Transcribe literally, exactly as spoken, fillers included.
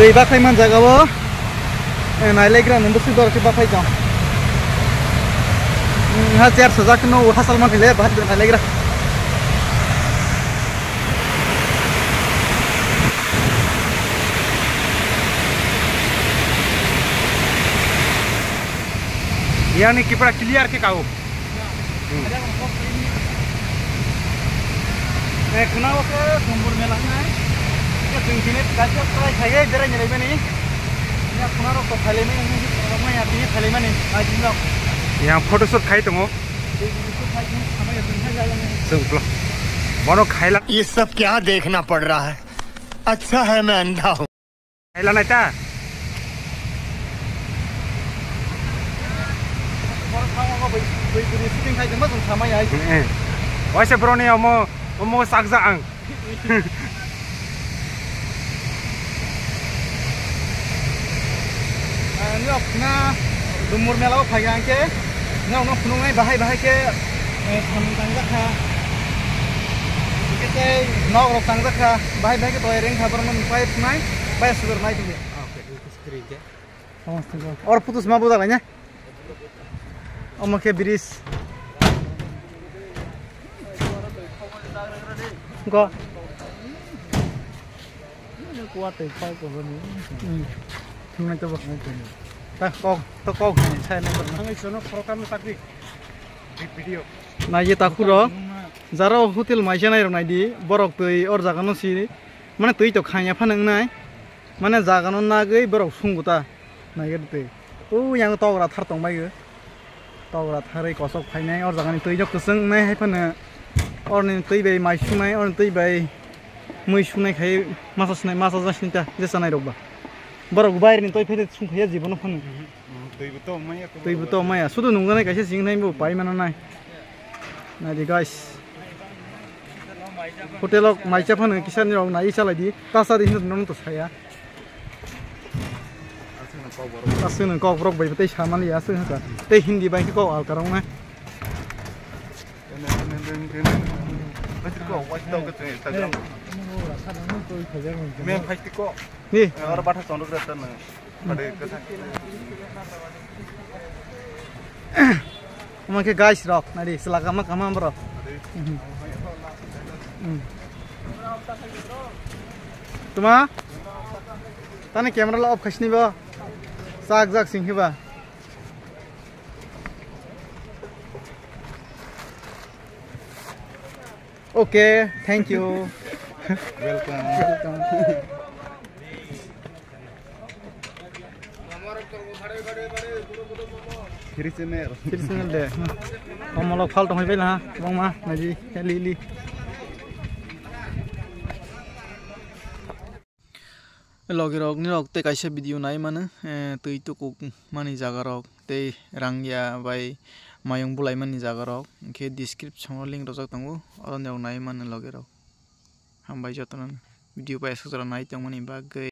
Twi bakhai man jaga o, eh, nailegra nung bwswk dor khe bakhai tong. Hmm, ha chair sajak no, ha salman hile, bahar nailegra. Yani kipra clear khe kao. Hmm. Eh, khwnao khe Dumbur mela wngnai. Khe chwng tini kaisa try khaigwi berai nailaimani. Ya khwnarok to phailaimani, wngkhe khwnarok maya tini phailaimani, naisingno. Yang photoshoot khai tongo. Chwng vlog. Bono khaila. ये सब क्या देखना पड़ रहा है? अच्छा है मैं अंधा हूँ। Khaila nai ta. Borok thangma bai, bai, bai, shooting khai tongma chwng samai ai. Eh. Waisa boroni omo, omo sakjak ang. Ah, nwk na Dumbur mela o phai ang khe, nwk no phunuknai bahai bahai khe, eh, samung tangjak kha. Hingkhe tei nok rok tangjak kha, bahai bahai khe toyar wng kha, borok no pai phunai, pai sugar nai tongdi. Or putus ma bujak laina. Omo khe bridge. Go. Kuat tei kau ko ni. Hmm. Thungai to bak. Ta kok, to kok ni sai na. Ang isono program takdi. Di video. Na ye takhuro. Jara hotel mai janai rok nai di. Borok twi or jaga no si. Mane twi to khanya phanang nai. Mane jaga no nagwi borok sungu ta. Naikhe twi. O yang togra thar tongbai o. Togra tharwi kosok phainai, or jagani twi no kwchwng wngnai hai phano. Orni twi bai mai sunai, orni twi bai mui sunai khai masa sunai, masa ja sini ta, je chanai rok ba. Borok bairni twi phai sung khaiya jibono phano. Twi bo to maya, twi bo to maya. Sudu nungjanai kaisa sing nai bo pai mana nai. Naidi guys. Hotel o mai cha phano kisa ni rok nai chalai di. Ta sa di hinwi nono to saya. Aswk no kok borok bai tei samani aswk hwnkha. Tei Hindi bai khe kok alka rok na. Mem phai tiko. Ni. Oro batha chondok reta no. Omo khe guys rok, nadi, chwla kama kama borok. Mhm. Hmm. Tuma? Tani camera lo off khaisni bo. Chak jak sing khe ba. Okay, thank you. Welcome. Welcome. Free channel. Free channel de. Omolok phal tong hai bai na, bangma, naji, li, li. Logi rok ni rok tei kaisa video nai mano, eh, twi tukuk mani jaga rok tei rangya bai mayung bulai mani jaga rok, hwnkhe description o link rojak tongo, oro ni rok nai mano logi rok. Hambai jotono video bai aswk jora nai tongmani bagwi.